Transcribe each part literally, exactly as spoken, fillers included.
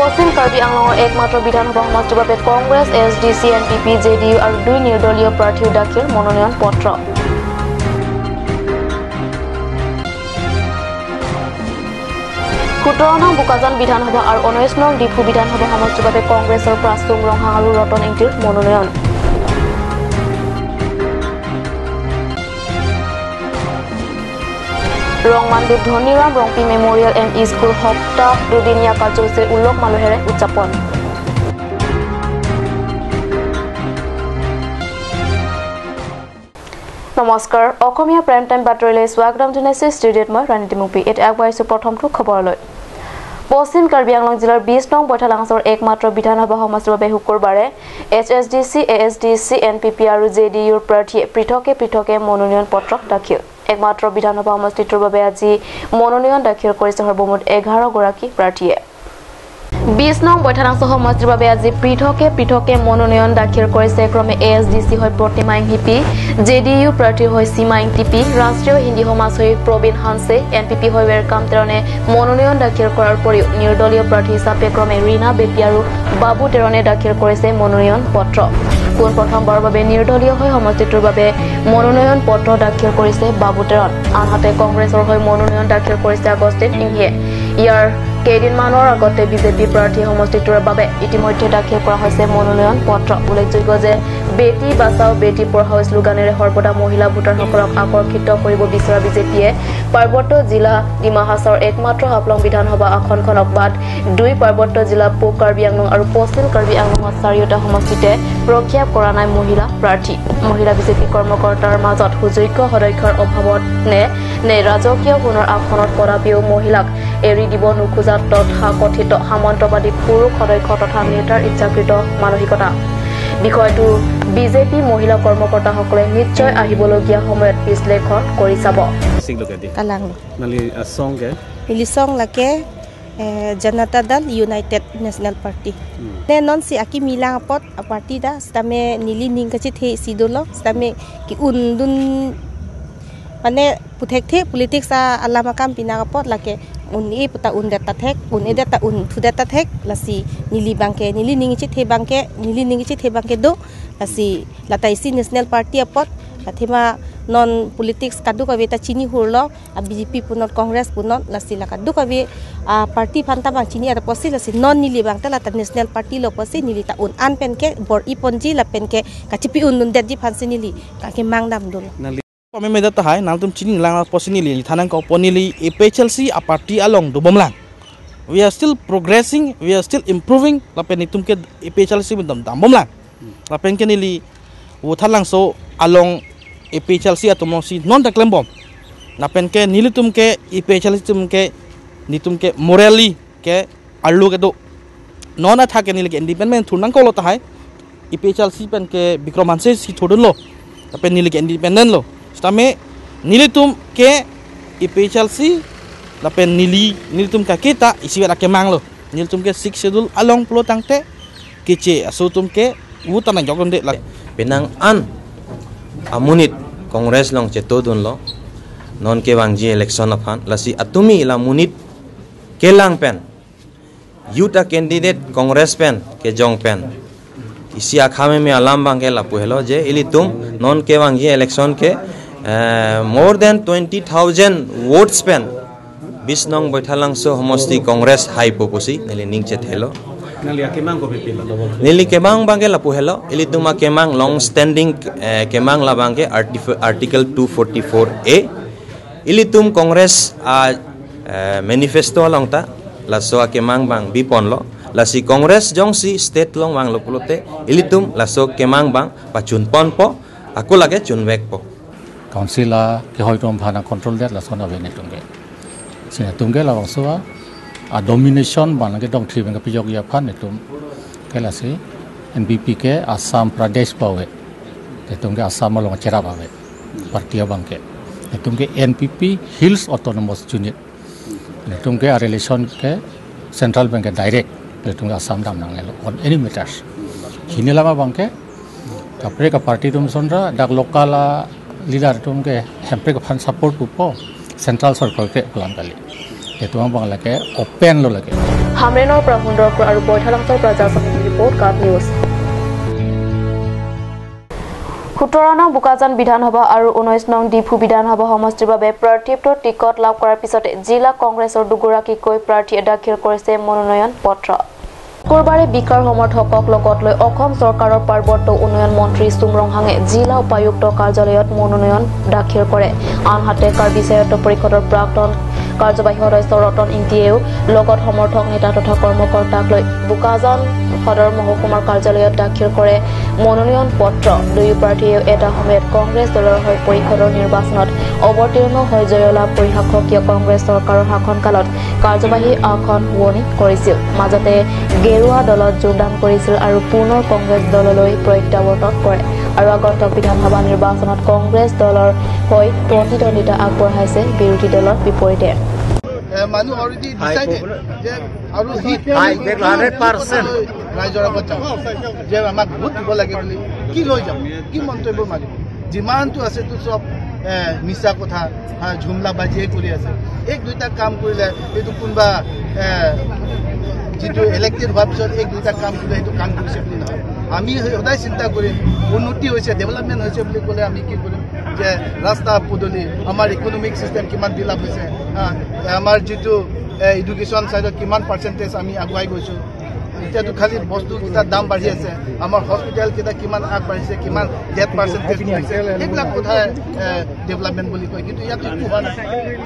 পশ্চিম কাৰ্বি আংলঙৰ একমাত্ৰ বিধানসভা সমষ্টিৰ বাবে Congress, A S D C, N P P, J D U আৰু দুই নিৰ্দলীয় প্ৰাৰ্থীৰ দাখিল মনোনয়ন পত্ৰ। সোতৰ নং বোকাজান বিধানসভা আৰু ঊনৈশ নং ডিফু বিধানসভা সমষ্টিৰ বাবে কংগ্ৰেছৰ পৰা চুম ৰংহাং আৰু ৰতন ইংতিৰ মনোনয়ন। ৰংমানদ্বীপ Dhaniram Rongpi memorial M E school সপ্তাহ দুদিনীয়া কাৰ্যসূচীৰ উলহ মালহেৰে উদযাপন। নমস্কাৰ, অসমীয়া প্ৰাইম টাইম বাতৰিলৈ স্বাগতম জনাইছো। ষ্টুডিঅ'ত মই ৰাণী তিমুপি। এতিয়া আগবাঢ়িছো প্ৰথমটো খবৰলৈ। পশ্চিম কাৰ্বি আংলং জিলাৰ বিশ নং বৈঠালাংচৰ একমাত্ৰ বিধানসভা সমষ্টিৰ বাবে শুকুৰবাৰে H S D C, A S D C, N P P J D ডি ইউৰ প্ৰাৰ্থীয়ে পৃথকে পৃথকে মনোনয়ন পত্ৰ দাখিল। একমাত্ৰ বিধানসভা সমষ্টিটোৰ বাবে আজি মনোনয়ন দাখিল কৰিছে সৰ্বমুঠ এঘাৰ গৰাকী প্ৰাৰ্থীয়ে। বিশ নং বৈঠালাংচ সমষ্টিৰ বাবে আজি পৃথকে পৃথকে মনোনয়ন দাখিল কৰিছে ক্ৰমে এ এছ ডি চি হৈ প্ৰতিমা ইংতিপি, জে ডি ইউ প্ৰাৰ্থী হৈ সীমা ইংতিপি, ৰাষ্ট্ৰীয় হিন্দী সমাজ হৈ প্ৰবীণ হানছে, এন পি পি হৈ ৱেলকাম তেৰণে মনোনয়ন দাখিল কৰাৰ উপৰিও নিৰ্দলীয় প্ৰাৰ্থী হিচাপে ক্ৰমে ৰীণা বেপী আৰু বাবু তেৰণে দাখিল কৰিছে মনোনয়ন পত্ৰ। পোনপ্ৰথমবাৰৰ বাবে নিৰ্দলীয় হৈ সমষ্টিটোৰ বাবে মনোনয়ন পত্ৰ দাখিল কৰিছে বাবু তেৰণ। আনহাতে কংগ্ৰেছৰ হৈ মনোনয়ন দাখিল কৰিছে আগষ্টিন ইংহে। ইয়াৰ কেইদিনমানৰ আগতে বি জে পি প্ৰাৰ্থী সমষ্টিটোৰ বাবে ইতিমধ্যে দাখিল কৰা হৈছে মনোনয়ন পত্ৰ। উল্লেখযোগ্য যে বেটী বাচাও বেটী পঢ়াও শ্লোগানেৰে সৰ্বদা মহিলা ভোটাৰসকলক আকৰ্ষিত কৰিব বিচৰা বি জে পিয়ে পাৰ্বত্য জিলা ডিমা হাছাওৰ একমাত্ৰ হাফলং বিধানসভা আসনখনক বাদ দুই পাৰ্বত্য জিলা পূব কাৰ্বি আংলং আৰু পশ্চিম কাৰ্বি আংলঙত চাৰিওটা সমষ্টিতে প্ৰক্ষেপ কৰা নাই মহিলা প্ৰাৰ্থী। মহিলা বি জে পি কৰ্মকৰ্তাৰ মাজত সুযোগ্য সদস্যৰ অভাৱত নে, নে ৰাজকীয় গুণৰ আসনত কদাপিও মহিলাক এৰি দিব নোখোজা তথাকথিত সামন্তবাদী পুৰুষ সদস্য তথা নেতাৰ ইচ্ছাকৃত মানসিকতা। বিষয়টো বি জে পি মহিলা কৰ্মকৰ্তাসকলে নিশ্চয় আহিবলগীয়া সময়ত বিশ্লেষণ কৰি চাব। Siklokedi. Kalanglo. Nangli, ah, song ke? Neli song lake, eh, Janata Dal United National Party. Hmm. Ne non si akimi lang apot a party ta, sitame neli ning kachethesi dolo, sitame ke-undun, mane puthekthe politics a alam akam pinang apot lake un-e puta undet ta thek, un-edet ta unthudet ta thek, lasi neli abangke, neli ning kachethe abangke, neli ning kachethe abangke do, lasi lata isi National Party apot, athema non politics kadokave ta chini hurlo, a B J P punon, Congress punon, lasi la kadokave, a, party aphan ta abang chini-et apotsi, lasi non neli abang ta lata National Party lo apotsi, neli ta un-an pen ke bor-i ponji lapen ke kachepi-undundetji aphansi neli kake mangdam dolo. Nangli pame medet tahai, nangtum chini lang apotsi neli than nangkokpo, neli A P H L C a party along dobomlang. We are still progressing, we are still improving, lapen netum ke A P H L C atum dambomlang. Lapen ke neli Vothatlangso along A P H L C atum alongsi non ta klembom. Lapen ke nelitum ke A P H L C atum ke, netum ke morally ke arlo kedo. Non athak ke neli ke independent thur nangkoklo tahai. A P H L C pen ke Bikram Hanse si thurdunlo. Lapen neli ke independent lo. Sitame nelitum ke A P H L C lapen neli, nelitum ke kita isivet akemang lo. Nelitum ke Sixth Schedule along pulo tangte keche aso atum ke vote ta nangjokdunde la. Penang an amonit Congress along chetodunlo, non kevangji election aphan, lasi atumi la monit kelang pen, youth a candidate Congress pen kejong pen isi akhameme alam abangke lapu helo je ilitum non kevangji election ke, eh, more than twenty thousand votes pen bish nong Baithalangso homosti Congress haipo pusi neli ning chethelo. Nangli akemang kopi pilo? Neli kemang abangke lapu helo, ilitum akemang long standing, eh, kemang labangke artif-, Article two forty-four A. Ilitum Congress a, eh, manifesto along ta laso akemang abang biponlo. Lasi Congress jongsi state along vanglo pulote ilitum laso kemang abang pachunponpo, ako lake chunvekpo. Council a kehoi atum aphan control det lason ave netum ke. Si netum ke labangso a domination abang ke dongthri abang kepajokji aphan netum ke lasi N P P ke Assam Pradesh pu ave. Netum ke Assam along cherap ave. Party abangke. Netum ke N P P Hills Autonomous Unit. Netum ke a relation ke central abangke direct, netum ke Assam dam nangnelo on any matters. Hini alam abangke kaprek a party atum ason ra dak local a leader atum ke hemprek aphan support pupo, central circle ke kelang kali. এইটো আমাক লাগে, অপেন লগে। হামৰেনৰ পৰা সুন্দৰ কোঁৱৰ আৰু বৈঠালাংচৰ পৰা জাছমিন ৰিপৰ্ট, কাট নিউজ। সোতৰ নং বোকাজান বিধানসভা আৰু ঊনৈশ নং ডিফু বিধানসভা সমষ্টিৰ বাবে প্ৰাৰ্থীত্ব টিকট লাভ কৰাৰ পিছতে জিলা কংগ্ৰেছৰ দুগৰাকীকৈ প্ৰাৰ্থীয়ে দাখিল কৰিছে মনোনয়ন পত্ৰ। শুকুৰবাৰে বিকাৰ সমৰ্থকক লগত লৈ অসম চৰকাৰৰ পাৰ্বত্য উন্নয়ন মন্ত্ৰী চুম ৰংহাঙে জিলা উপায়ুক্ত কাৰ্যালয়ত মনোনয়ন দাখিল কৰে। আনহাতে কাৰ্বি স্বায়ত্ত পৰিষদৰ প্ৰাক্তন কাৰ্যবাহী সদস্য ৰতন ইংতিয়েও লগত সমৰ্থক নেতা তথা কৰ্মকৰ্তাক লৈ বোকাজান সদৰ মহকুমাৰ কাৰ্যালয়ত দাখিল কৰে মনোনয়ন পত্ৰ। দুয়ো প্ৰাৰ্থীয়েও এটা সময়ত কংগ্ৰেছ দলৰ হৈ পৰিষদৰ নিৰ্বাচনত অৱতীৰ্ণ হৈ জয়লাভ কৰি শাসকীয় কংগ্ৰেছ চৰকাৰৰ শাসনকালত কাৰ্যবাহী আসন শুৱনি কৰিছিল। মাজতে গেৰুৱা দলত যোগদান কৰিছিল আৰু পুনৰ কংগ্ৰেছ দললৈ প্ৰত্যাৱৰ্তন কৰে আৰু আগন্তুক বিধানসভা নিৰ্বাচনত কংগ্ৰেছ দলৰ হৈ প্ৰতিদ্বন্দ্বিতা আগবঢ়াইছে বিৰোধী দলৰ বিপৰীতে। এ, মানুহ already decided যে আৰু সি হাই, হাণ্ড্ৰেড পাৰ্চেণ্ট। ৰাইজৰ আগত যাব যে আমাক ভোট দিব লাগে বুলি কি লৈ যাব, কি মন্তব্য মাৰিব, যিমানটো আছে তো চব এ, মিছা কথা, হা, ঝুমলা বাজিয়ে কৰি আছে। এক দুইটা কাম কৰিলে এইটো কোনোবা এ, যিটো ইলেক্টেড হোৱাৰ পিছত এক দুইটা কাম কৰিলে সেইটো কাম কৰিছে বুলি নহয়। আমি সদায় চিন্তা কৰিম উন্নতি হৈছে, ডেভেলপমেণ্ট হৈছে বুলি ক'লে আমি কি কৰিম যে ৰাস্তা পদূলি, আমাৰ ইকনমিক চিষ্টেম কিমান ডেভেলপ হৈছে, হা, আমাৰ যিটো এডুকেশ্যন ছাইডত কিমান পাৰ্চেণ্টেজ আমি আগুৱাই গৈছোঁ। এতিয়াতো খালি বস্তুকেইটাৰ দাম বাঢ়ি আছে, আমাৰ হস্পিটেলকেইটা কিমান আগবাঢ়িছে, কিমান ডেথ পাৰ্চেণ্টেজ কমিছে, সেইবিলাক কথাই ডেভেলপমেণ্ট বুলি কয়। কিন্তু ইয়াতো একো হোৱা নাই।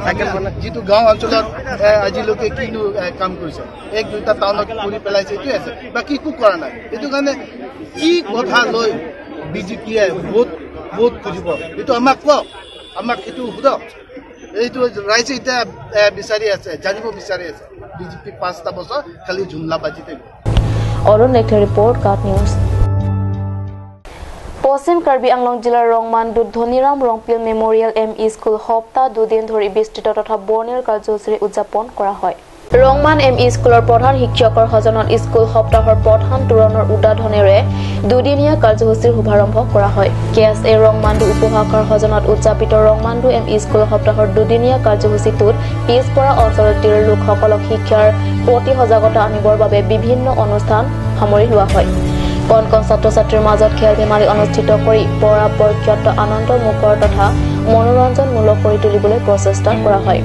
আমি যিটো গাঁও অঞ্চলত এ, আজিলৈকে কিনো এ, কাম কৰিছে, এক দুইটা টাউনত কৰি পেলাইছে, এইটোৱে আছে, বাকী একো কৰা নাই। এইটো কাৰণে কি কথা লৈ বিজেপিয়ে ভোট ভোট খুজিব, এইটো আমাক কওক, আমাক এইটো সোধক। এইটো ৰাইজে এতিয়া এ, বিচাৰি আছে, জানিব বিচাৰি আছে। বিজেপি পাঁচটা বছৰ খালি ঝুমলা বাজিতে। অৰুণ লেকথেৰ ৰিপৰ্ট, কাট নিউজ। পশ্চিম কাৰ্বি আংলং জিলাৰ ৰংমাণ্ডুত ধনীৰাম ৰংপিল মেমৰিয়েল এম ই স্কুল সপ্তাহ দুদিন ধৰি বিস্তৃত তথা বৰ্ণিল কাৰ্যসূচীৰে উদযাপন কৰা হয়। ৰংমান এম ই স্কুলৰ প্ৰধান শিক্ষকৰ সজনত স্কুল সপ্তাহৰ প্ৰধান তোৰণৰ উদ্বোধনেৰে দুদিনীয়া কাৰ্যসূচীৰ শুভাৰম্ভ কৰা হয়। কে এছ এ ৰংমাণ্ডু উপশাখাৰ সজনত উদযাপিত ৰংমাণ্ডু এম ই স্কুল সপ্তাহৰ দুদিনীয়া কাৰ্যসূচীটোত পিছপৰা অঞ্চলৰ লোকসকলক শিক্ষাৰ প্ৰতি সজাগতা আনিবৰ বাবে বিভিন্ন অনুষ্ঠান সামৰি লোৱা হয়। কণ কণ ছাত্ৰ ছাত্ৰীৰ মাজত খেল ধেমালি অনুষ্ঠিত কৰি পৰাপক্ষত আনন্দমুখৰ তথা মনোৰঞ্জনমূলক কৰি তুলিবলৈ প্ৰচেষ্টা কৰা হয়।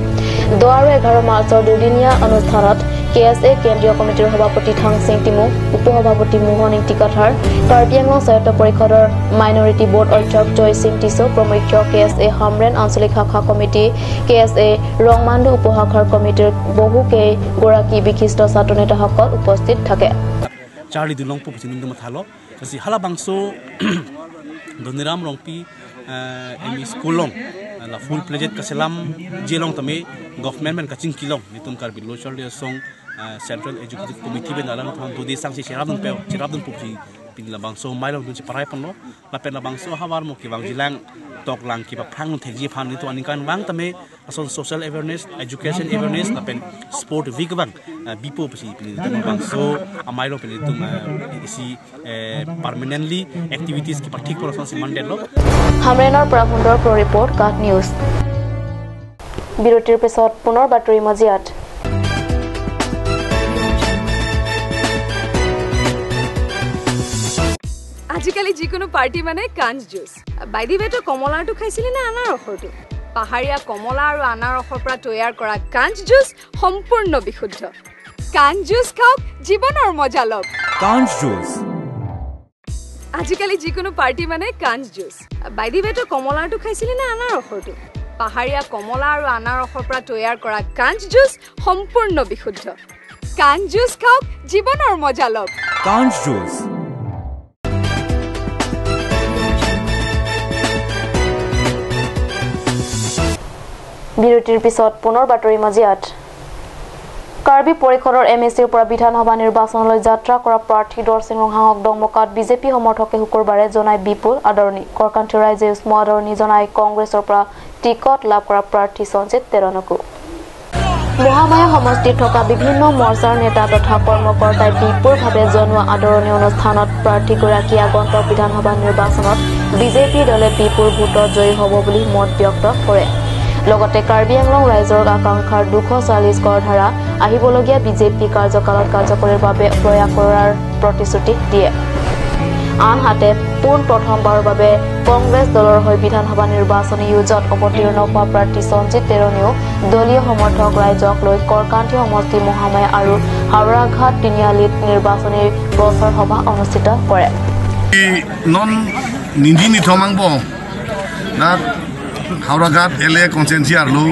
দহ আৰু এঘাৰ মাৰ্চৰ দুদিনীয়া অনুষ্ঠানত কে এছ এ কেন্দ্ৰীয় কমিটিৰ সভাপতি থাংচিং টিমু, উপসভাপতি মোহন ইংতি কাথাৰ, কাৰ্বি আংলং স্বায়ত্ত পৰিষদৰ মাইনৰিটি বৰ্ড অধ্যক্ষ জয়সিং টিছো প্ৰমুখ্য কে এছ এ হামৰেন আঞ্চলিক শাখা কমিটি, কে এছ এ ৰংমাণ্ডু উপশাখাৰ কমিটিৰ বহু কেইগৰাকী বিশিষ্ট ছাত্ৰ নেতাসকল উপস্থিত থাকে। Charli Dulong pu pusi ningdum thalo. Kasi halabangso Doniram Rongpi, eh, M E School along, eh, la full fledged kaselam je along tame government pen kachingki along, nelitum Karbi Lo Charli Asong, eh, Central Executive Committee pen alanglitum dodi sangsi cherapdun pe, cherapdun pusi pini labangso amei along dunsi parai ponlo, lapen labangso ahavar mo kevangjilang, toklang kepaphrang thekji aphan nelitum aningkanvang tame, ason social awareness, education awareness, lapen sport week abang, eh, bipo pusi pini labangso amei along pini nelitum, eh, isi, eh, permanently activities kepathik pon asonsi mandetlo. হামৰেনৰ পৰা সুন্দৰ কোঁৱৰ ৰিপৰ্ট, কাট নিউজ। বিৰতিৰ পিছত পুনৰ বাতৰি মজিয়াত। আজিকালি যিকোনো পাৰ্টি মানে কাঞ্চ জুচ। By the way, তই কমলাৰটো খাইছিলি নে আনাৰসৰটো? পাহাৰীয়া কমলা আৰু আনাৰসৰ পৰা তৈয়াৰ কৰা কাঞ্চ জুচ সম্পূৰ্ণ বিশুদ্ধ। কাঞ্চ জুচ খাওক, জীৱনৰ মজা লওক। কাঞ্চ জুচ। আজিকালি যিকোনো পাৰ্টি মানে কাঞ্চ জুচ। By the way, তই কমলাৰটো খাইছিলি নে আনাৰসৰটো? পাহাৰীয়া কমলা আৰু আনাৰসৰ পৰা তৈয়াৰ কৰা কাঞ্চ জুচ সম্পূৰ্ণ বিশুদ্ধ। কাঞ্চ জুচ খাওক, জীৱনৰ মজা লওক। কাঞ্চ জুচ। বিৰতিৰ পিছত পুনৰ বাতৰি মজিয়াত। কাৰ্বি পৰিষদৰ এম এ চিৰ পৰা বিধানসভা নিৰ্বাচনলৈ যাত্ৰা কৰা প্ৰাৰ্থী দৰচিং ৰংহাঙক ডংমকাত বিজেপি সমৰ্থকে শুকুৰবাৰে জনাই বিপুল আদৰণি। কৰকান্থী ৰাইজে উষ্ম আদৰণি জনাই কংগ্ৰেছৰ পৰা টিকট লাভ কৰা প্ৰাৰ্থী সঞ্জিত তেৰণকো। মহামায়া সমষ্টিত থকা বিভিন্ন মৰ্চাৰ নেতা তথা কৰ্মকৰ্তাই বিপুলভাৱে জনোৱা আদৰণি অনুষ্ঠানত প্ৰাৰ্থীগৰাকীয়ে আগন্তুক বিধানসভা নিৰ্বাচনত বিজেপি দলে বিপুল ভোটত জয়ী হ'ব বুলি মত ব্যক্ত কৰে। লগতে কাৰ্বি আংলং ৰাইজৰ আকাংক্ষাৰ দুশ চল্লিছ কৰ ধাৰা আহিবলগীয়া বিজেপি কাৰ্যকালত কাৰ্যকৰীৰ বাবে প্ৰয়াস কৰাৰ প্ৰতিশ্ৰুতি দিয়ে। আনহাতে পোন প্ৰথমবাৰৰ বাবে কংগ্ৰেছ দলৰ হৈ বিধানসভা নিৰ্বাচনী যুঁজত অৱতীৰ্ণ হোৱা প্ৰাৰ্থী সঞ্জিত তেৰণীয়েও দলীয় সমৰ্থক ৰাইজক লৈ কৰকান্থি সমষ্টি মহামায়া আৰু হাওৰাঘাট তিনিআলিত নিৰ্বাচনী প্ৰচাৰ সভা অনুষ্ঠিত কৰে। Non nini nithomang bo dak Howraghat L A constituency arlo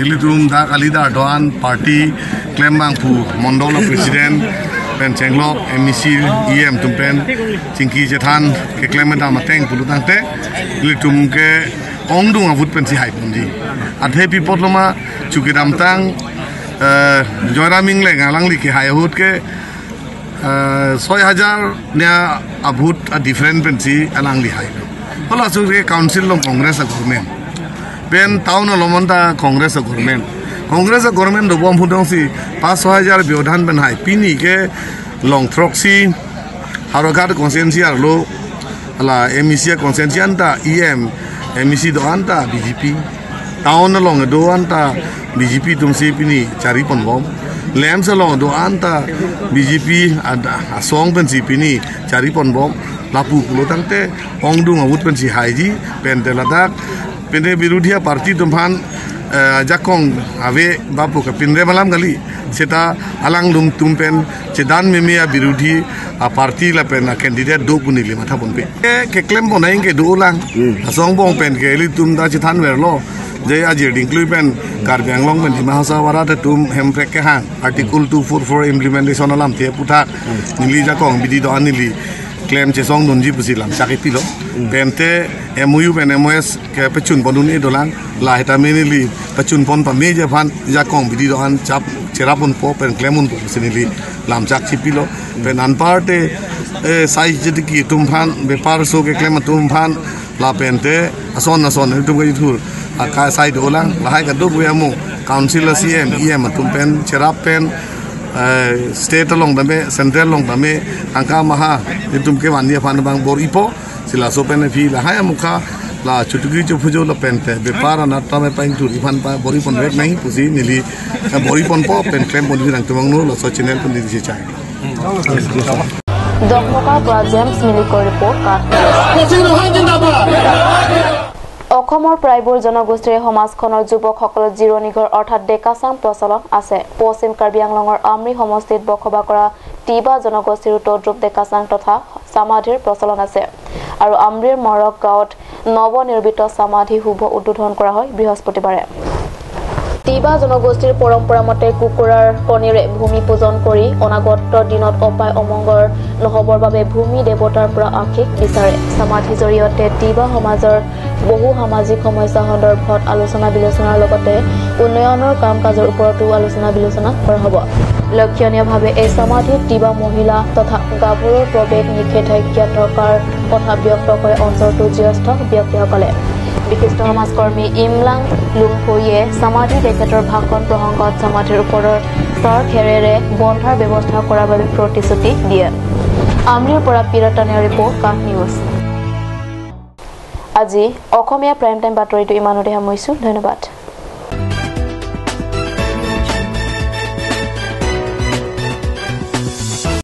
ilitum dak alidar do-an party klembangphu mondol president pen chenglok M E C E M atum pen chingki chethan keklem dam ateng pulo tangte ilitum ke ongdung avote pensi hai ponji. Athe pi apot loma chu kedamtang eh, Joyram Engleng alangli kehai avote ke eh, soi hajar nia avote a different pensi alangli hai. Halaso ke council along Congress a government. Pen town along anta Congress a government. Congress a government dobom ahut ansi pas soi hajar biodhan pen hai. Pini ke long throksi Howraghat constituency arlo la M E C constituency anta E M, M E C do-an ta B J P. Town along do-an ta B J P atumsi pini chari ponbom. LAMPS along do-an ta B J P ad-, asong pensi pini chari ponbom. Lapu pulo tangte ongdung avote pensi haiji pen te ladak pen te birodhi aparty atum aphan eh, jakong ave bapu ke pinre malam kali. Seta alangtum pen chedan meme a birodhi aparty lapen a candidate do pu neli matha ponpe. Ke, keklem ponai ke dolang. Hmm. Asong angbong pen ke ilitum ta chethan verlo. Je ajir dingklui pen Karbi Anglong pen Dima Hasao arat atum hemprek kehang. Article two four four implementation alamthe aphuthak. Hmm. Neli jakong bidi do-an neli klem chesongdunji pusi lamchak ipilo. Hmm. Pen te M O U pen M O S kepachun pondun-e dolang. Lahai ta me neli pachun pon pameji aphan jakong bidi do-an chap cherap ponpo pen klem ponpo pusi neli lamchak chipilo. Pen anparte, eh, sai jeti ki atum aphan, bepar so keklem atum aphan, lapen te ason ason atum kejithur akai sai dolang. Lahai kado puya mo council a C M, E M atum pen cherap pen, eh, state along tame, central along tame, angka maha atum kevanji aphan bang bor-ipo. Si laso pen aphi lahai amukha la chutuki chuphujo lapen te bepar anat tame paingthurji aphan pa bor-i ponvek nangji pusi neli, eh, bor-i ponpo pen klem ponji nangtum angno laso channel pen neli chechai. Dokmoka pra James Milikor report, Kat News. অসমৰ প্ৰায়বোৰ জনগোষ্ঠীৰে সমাজখনৰ যুৱকসকলৰ জিৰণি ঘৰ অৰ্থাৎ ডেকা চাং প্ৰচলন আছে। পশ্চিম কাৰ্বি আংলঙৰ আমৰি সমষ্টিত বসবাস কৰা তিৱা জনগোষ্ঠীৰো তদ্ৰুপ ডেকা চাং তথা সমাধিৰ প্ৰচলন আছে আৰু আমৰিৰ মৰক গাঁৱত নৱনিৰ্মিত সমাধি শুভ উদ্বোধন কৰা হয় বৃহস্পতিবাৰে। তিৱা জনগোষ্ঠীৰ পৰম্পৰা মতে কুকুৰাৰ কণীৰে ভূমি পূজন কৰি অনাগত দিনত অপায় অমংগল নহ'বৰ বাবে ভূমি দেৱতাৰ পৰা আশীষ বিচাৰে। সমাধিৰ জৰিয়তে তিৱা সমাজৰ বহু সামাজিক সমস্যা সন্দৰ্ভত আলোচনা বিলোচনাৰ লগতে উন্নয়নৰ কাম কাজৰ ওপৰতো আলোচনা বিলোচনা কৰা হ'ব। লক্ষণীয়ভাৱে এই সমাধিত তিৱা মহিলা তথা গাভৰুৰ প্ৰৱেশ নিষেধাজ্ঞা থকাৰ কথা ব্যক্ত কৰে অঞ্চলটোৰ জ্যেষ্ঠ ব্যক্তিসকলে। বিশিষ্ট সমাজকৰ্মী ইমলাং লুংফুয়ে সমাধি তেখেতৰ ভাষণ প্ৰসংগত সমাধিৰ ওপৰৰ চৰ খেৰেৰে বন্ধাৰ ব্যৱস্থা কৰাৰ বাবে প্ৰতিশ্ৰুতি দিয়ে। আমৰিৰ পৰা পিৰতনীয়া ৰিপৰ্ট, কাট নিউজ। আজি অসমীয়া প্ৰাইম টাইম বাতৰিটো ইমানতে সামৰিছো। ধন্যবাদ।